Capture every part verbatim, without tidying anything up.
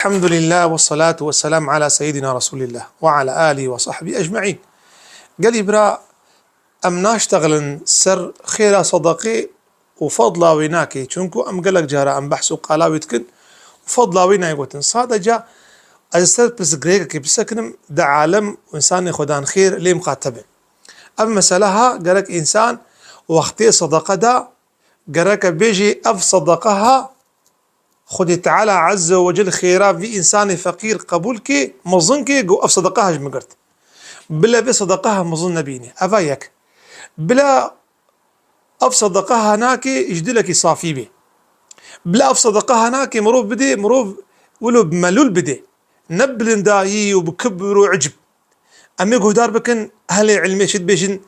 Elhamdülillah ve salatu ve selam ala seyyidina Resulillah ve ala alihi ve sahbihi ecma'in. Gelî bira, em naştexilin ser xêra sedaqê û fadla wê nakê. Çunku em gelek cara em behs û qala wê dikin û fadla wê nayê gotin. Sadece ez ser pirsgirêkekê bisekinim, di alem û insanê xwedan xêr lê miqate bin. Ev mesele ha, gerek însan wextê sedeqe da, gereke bêjê ev sedeqe ha, Xwedê Teala Azze ve Cel xêra vî însanê feqîr qebûl kê, mezin kê, go ev sedeqe ha ji min girt. Bila vê sedeqe ha mezin nebîne. Eva yek. Bila ev sedeqe ha nakê ji dilekî safî bê. Bila ev sedeqe ha nakê mirov bidê, mirov wilo bi melûl bidê. Ne bi bilindayî û bi kibir û icb. Em ê guhdar bikin, ehlê ilmê çi dibêjin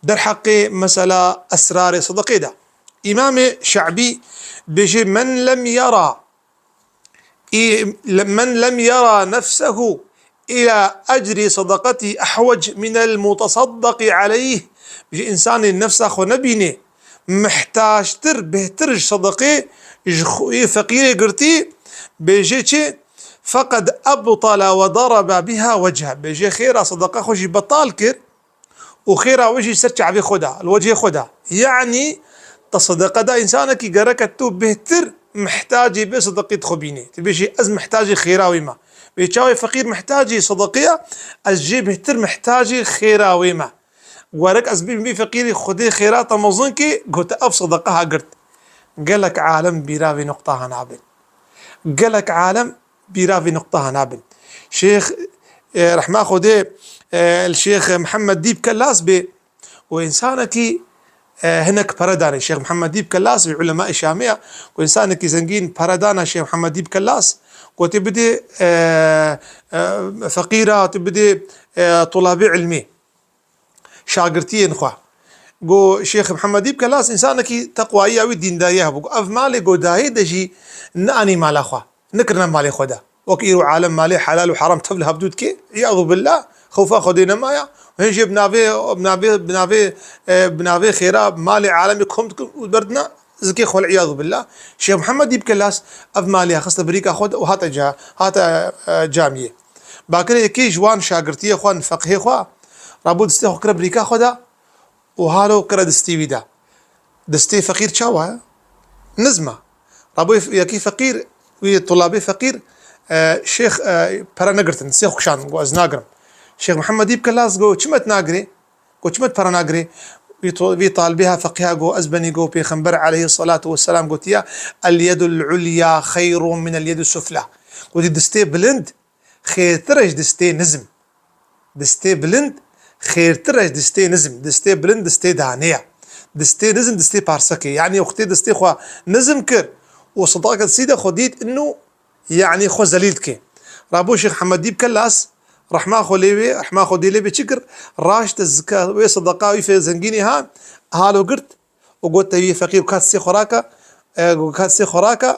derheqê mesela esrarê sedeqê de. Îmamê Şe'bî dibêje, "Men lem yera, men lem yera nefsehu ila ecrî sedaqetî ehwec minel mutasaddaqî aleyh." Ji însanê nefsa xwe nebîne, mihtactir, bêhtir ji sedeqê ji xwe yê feqîrê girtî, bêje çi? Feqed ebtala ve daraba biha wechha. Bêje xêra sedeqa xwe jî betal kir û xêra wê jî ser çavê xwe da, li wechê xwe da. Yanî te sedeqa da însanekî, gereke tu bêhtir mihtacê vê sedeqê dixwe bînê. Tu bêjî, "Ez mihtacê xêra wê me." Wê çawê feqîr mihtacê sedeqê ye, ez jê bêhtir mihtacê xêra wê me. Werek ez bîm vî feqîrî Xwedê xêra te mezin kê, gote ev sedeqa ha girt. Gelek alem bîra vê nuqta ha nabin. Gelek alem bîra vê nuqta ha nabin. Şêx, e, rehma Xwedê, e, li Şêx Mihemed Dîb Kellas bê û însanekî, e, hinek pere danê. Şêx Mihemed Dîb Kellas wî ulemayê Şamê ya, ku însanekî zengîn pere dana Şêx Mihemed Dîb Kellas, gotê bidê, e, e, feqîra, tu bidê, e, tulabê ilmê. Şagirtiyên xwe. Go Şêx Mihemed Dîb Kellas însanekî teqwayî ya wî dîndarî hebû. Go ev malê go dayê de jî neanî mala xwe. Nekirine malê xwe de. Wek îro alem malê helal û heram tev li hevdû dike. Îyadu billah, xewfa Xwedê nemaya. Û hên jê bi navê, bi navê, bi navê, e, bi navê xêra malê alemê kom dikin û berdine zikê xwe, îyadu billah. Şêx Mihemed Dîb Kellas ev malê xiste birîka xwe de û hate ca-, hate, e, camiyê. Bakire yekê ji wan şagirtiyê xwe, feqhê xwe, rabû distê xwe kire birîka xwe de û halo kire distî wî de. Distê feqîr çawa ye? Nizma. Rabû yekî feqîr, wî tulabê feqîr, e, şêx, e, pere negirtin, distê xwe kişand, got, "Ez nagirim." Şêx Mihemed Dîb Kellas got, "Çima tu nagirê?" Got, "Çima tu pere nagirê?" Wî to-, wî talibê ha feqîha got, "Ez benî got Pêxember aleyhissalatu vesselam gotiye, 'El yedul ulya xeyrun minel yedus sufla.'" Gotî, "Distê bilind xêrtir e ji distê nizm." Distê bilind xêrtir e ji distê nizm. Distê bilind distê danê ye. Distê nizm distê parsekê. Yanî wextê distê xwe nizm kir û sedaqet sî de xwe dît inu, yanî xwe zelîl dike. Rabû Şêx Hemed Dîb Kellas, rehma xwe lê wê, rehma xwe dê lê bê çi kir? Raşte zika wê sedeqa wî fê zengînî ha, halo girt û got, "Te wî feqîr kat sê xwe rake, e, got, kat sê xwe rake."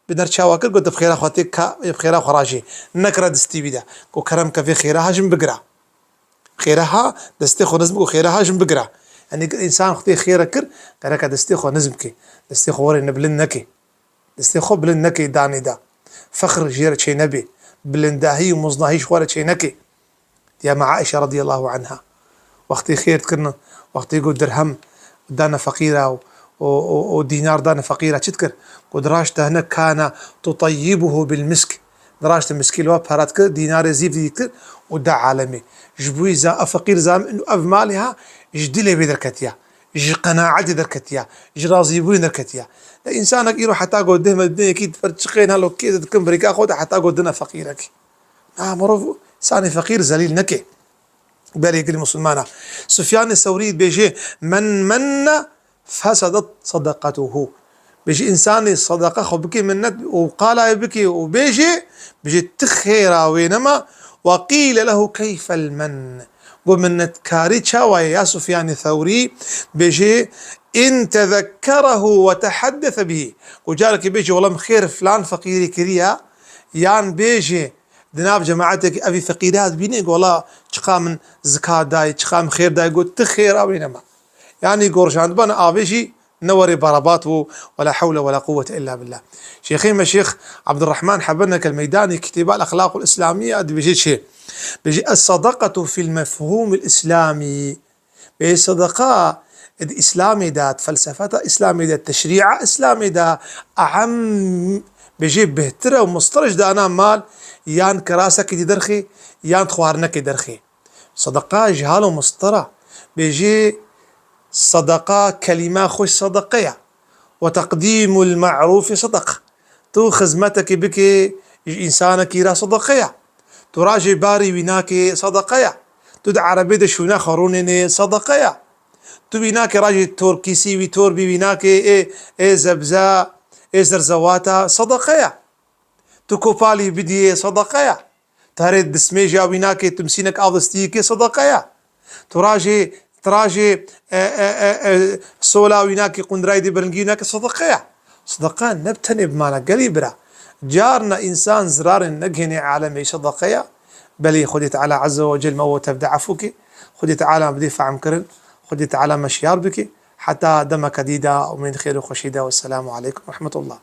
Bi ner çawa kir, got, "Bi xêra xwe tê ka, bi xêra xwe rajê." Nekire distî wî de. Got, "Kerem ke vê xêra ha ji min bigire." Xêra ha, destê xwe nizm got, "Xêra ha ji min bigire." Yanî însan xwe tê xêre kir, gereke destê xwe nizm ke. Destê xwe were ne bilind neke. Destê xwe bilind neke danê de. Fexr jê re çê nebe. Bilindahî û muznahî ji xwe re çê neke. Ya me Aişe radiyallahu anha. Wextê xêr dikirine, wextê got dirhem dane feqîra û, û, û, û dînar dane feqîra, çi dikir? Got, "Raşte hinek kana tutayyibuhu bil misk." Raşte miskî li we para dikir, dînarê zîv dî dikir û da alemê. Ji bo wî za-, ev feqîr zam-, ev malê ha ji dilê wê derketiya, ji qenaetê derketiya, ji razîbûyê derketiya. De însanek îro heta got dihme dinê yekî difer çiqên halo kê dikin birîka xwe de heta got dine feqîrekî. Na, mirov insanê feqîr zelîl neke. Berê gilî musulmana. Sufyanê Sewrî bêje, "Men menne fesedet sadaqatuhu." Bêje, insanê sadaqa xwe bike minnet û qalayê bike û bêje, bêje, "Ti xêra wê nema." Ve qîle lehu, "Keyfel men?" Got, "Minnetkarî çawa ye ya Sufyanê Sewrî?" Bêje, "In tezekkerehu ve tehaddese bihi." Got, carekê bêje, "Wela min xêr filan feqîrî kiriye." Yan bêje, di nav cemaetekî evî feqîra dibînê, got, "Wela çiqa min zika dayê, çiqa min xêr dayê." Got, "Ti xêra wê nema." Yanî gorjandibana avê jî Ne werê barabat bû, ولا حول ولا قوة إلا بالله. Şêxê me Şêx Abdurrahman Hebenek el-Meydanî kitêba El-Exlaqul Îslamiye dibêje çi? Bêje, "Es-sadaqatu fil mefhûmil îslamî." Bêje, sadaqa di Îslamê de, di felsefeta Îslamê de, teşrî'a Îslamê de, e'em, bêje, bêhtir e û mistir e ji dana mal yan kirasekê di derxê yan di xwarinekê derxê. Sadaqa ji halo mistir e. Bêje, sadaqa, kelîma xwe sadaqe ye. Ve teqdîmul ma'rûfî sadaq. Tu xizmetekî bikê ji însanekî re sadaqe ye. Tu rajê barî wî nakê sadaqe ye. Tu di erebê de şûna xwe rûnênê sadaqe ye. Tu wî nakê rajê torkîsî wî tor bî wî nakê ê, ê zebze, ê zerzewata sadaqe ye. Tu kopalî bidiyê sadaqe ye. Tu herê dismêja wî nakê tu misînek av distiyî kê sadaqe ye. Tu rajê, tu rajê, e, e, e, e, sola wî nakê qundirayê dê biringî wî nakê sadaqe ye. Sadaqa ne bi tenê bi mala gelî bira. Carna însan zirarên negihênê alemê sadaqe ye. Belê Xwedê Teala Azze ve Cel me we tev de efû ke. Xwedê Teala bidê fehm kirin. Xwedê Teala me şiyar bike. Heta demeke dî de, umêd xêr û xweşî de. Wesselamu aleykum ve rahmetullah.